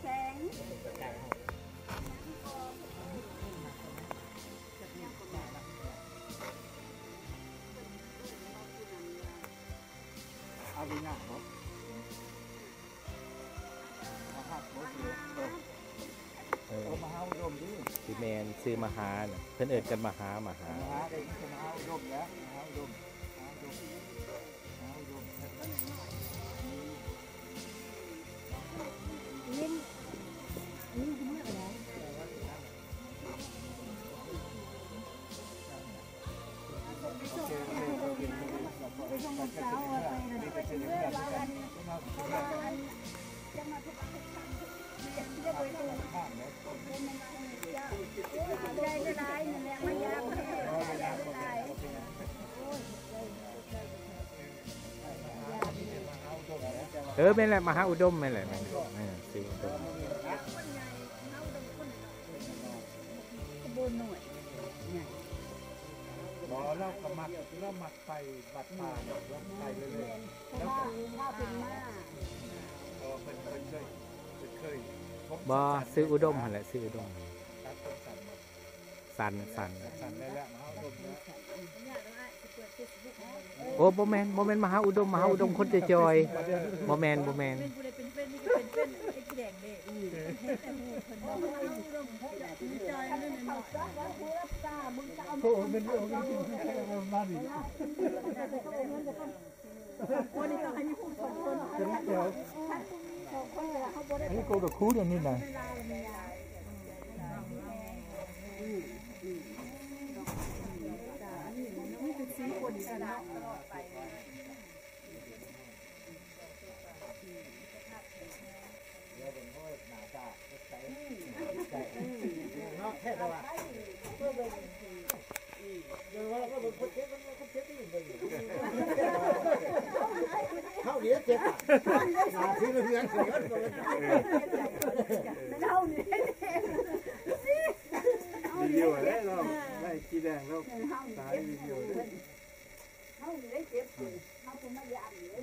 ແຂງ ອາຣີນາເນາະ ມະຫາ ເອີ ເອີ ມະຫາອຸດົມເດ້ ຊິແມ່ນຊື່ມະຫານະ ເພິ່ນເອີ້ນກັນມະຫາ ມະຫາ ມະຫາ ເອີ້ນມະຫາອຸດົມແຫຼະ ມະຫາອຸດົມ ມະຫາອຸດົມ ມະຫາອຸດົມ ຍິນ ຍິນຄືເມື່ອໃດ? ເອີ ແມ່ນແຫຼະ ມະຫາອຸດົມ ແມ່ນແຫຼະ ແມ່ນແຫຼະ ເອີ ຊື່ອຸດົມ. ຂະບວນໜ່ວຍໃຫຍ່ ບໍ່ ລາວກໍມັກ ລາວມັກໄປວັດປ່າເນາະ ລາວໄປເລື້ອຍໆ ແມ່ນ ເພາະວ່າ ລາວເປັນມ້າ ເອີ ເພິ່ນ ເພິ່ນເຄີຍ ເພິ່ນເຄີຍ ບໍ່ ຊື່ອຸດົມຫັ້ນແຫຼະ ຊື່ອຸດົມ ຕັດຜົມສັ້ນ ສັ້ນ ສັ້ນ ສັ້ນໄດ້ແລ້ວ ມະຫາອຸດົມເນາະ. ໂອ້ ບໍ່ແມ່ນ ບໍ່ແມ່ນມະຫາອຸດົມ ມະຫາອຸດົມຄົນຈ່ອຍໆ ບໍ່ແມ່ນ ບໍ່ແມ່ນ ເປັນຜູ້ໃດເປັນເປັນ ນີ້ກໍເປັນເປັນໄອ້ແດງເດ້ ເຫັນແຕ່ຮູບເພິ່ນເນາະ ມະຫາອຸດົມຄົນຈ່ອຍໆ ນ້ອຍໆ ໂອ້ ແມ່ນ ໂອ້ ແມ່ນ ອັນນີ້ກໍຄືອັນນີ້ນະ ເນາະ ແທ້ວ່າ ເຮົານີ້ເຈັບ ໜ້າທີ່ເຮືອນ ເຮົານີ້ ວິວເດ້ເນາະ ໄດ້ສີແດງແລ້ວ ສາຍວິວເດ້. ເຮົານີ້ໄດ້ເຈັບເດ້ ເຮົາບໍ່ມາຢ້ານເດ້.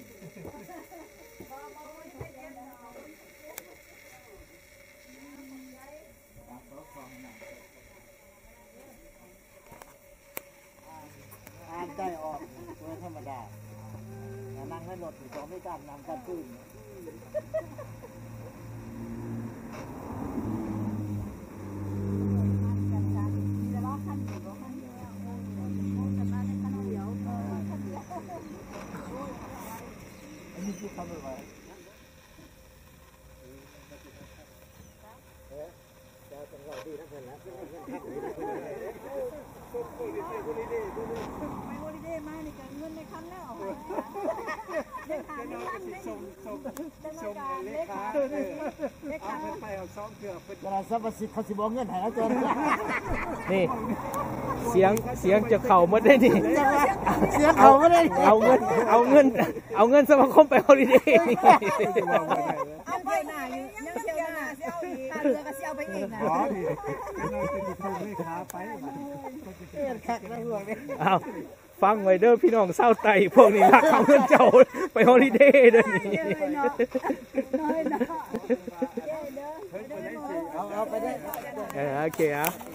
ອ່ານໃຈອອກໂດຍທຳມະດາ. ນັ່ງໃນລົດນີ້ຕ້ອງມີການນຳກັນຕື່ມ. ອັນນີ້ຄືຄຳວ່າ ໄປໂຮລິເດມານີ້ກະເງິນໃນຄັນແລ້ວ ເລຂາ ເລຂາ ເລຂາ ເອີ ເລຂາ ເອົາໄປເອົາຊອງເທື່ອ ເພິ່ນ ສະມາຊິກເຂົາຊິບໍ່ເອົາເງິນໃຫ້ແລ້ວເຈົ້າ. ນີ້ ສຽງ ສຽງຈະເຂົ້າໝົດເດ້ນີ້ ສຽງເຂົ້າໝົດເດ້. ເອົາເງິນ ເອົາເງິນ ເອົາເງິນສະມາຄົມໄປໂຮລິເດ. ອັນໄປໜ້າຢູ່ ຍັງທ່ຽວໜ້າຊິເອົາອີກ ຄ່າເຮືອກໍຊິເອົາໄປອີກນະ. ອໍ ນີ້ ເອົາ ຟັງໄວ້ເດີພີ່ນ້ອງຊາວໃຕ້ ພວກນີ້ລັກເອົາເງິນເຈົ້າໄປໂຮລິເດເດີນີ້. ເອີ ໂອເຄ ເອົາ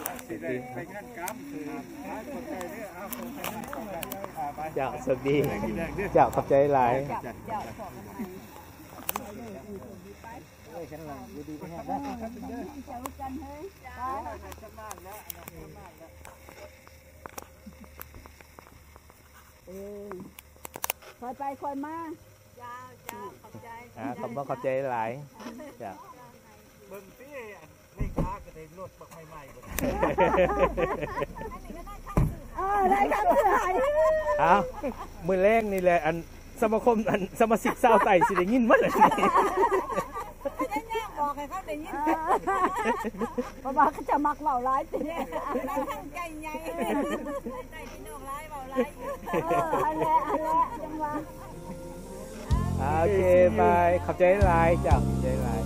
ເຈົ້າ ສະຫວັດດີ ເຈົ້າ ຂອບໃຈຫຼາຍ. ເອີ ຄ່ອຍໄປຄ່ອຍມາ. ເຈົ້າ ເຈົ້າ ຂອບໃຈ ອ່າ ຂອບ ຂອບໃຈຫຼາຍ. ເຈົ້າ ເບິ່ງຕິ ອັນເລຂາກໍໄດ້ລົດບັກໃໝ່ໆ ເອີ ໄດ້ຄັບເສືອໃຫ້. ອ້າວ ມື້ແລງນີ້ແຫຼະ ອັນ ສະມາຄົມ ອັນ ສະມາຊິກຊາວໃຕ້ຊິໄດ້ຍິນໝົດເລີຍ. ພະຍາຍາມບອກໃຫ້ເຂົາໄດ້ຍິນ ເພາະວ່າເຂົາຈະມັກເວົ້າຫຼາຍຕິ. ຕັ້ງໃຈໃຫຍ່ ໃຫ້ພີ່ນ້ອງຫຼາຍເວົ້າຫຼາຍຢູ່. ເອີ ຫັ້ນແຫຼະ ຫັ້ນແຫຼະ ຈັ່ງວ່າ. ໂອເຄ ບາຍ ຂອບໃຈຫຼາຍ ເຈົ້າ ຂອບໃຈຫຼາຍ.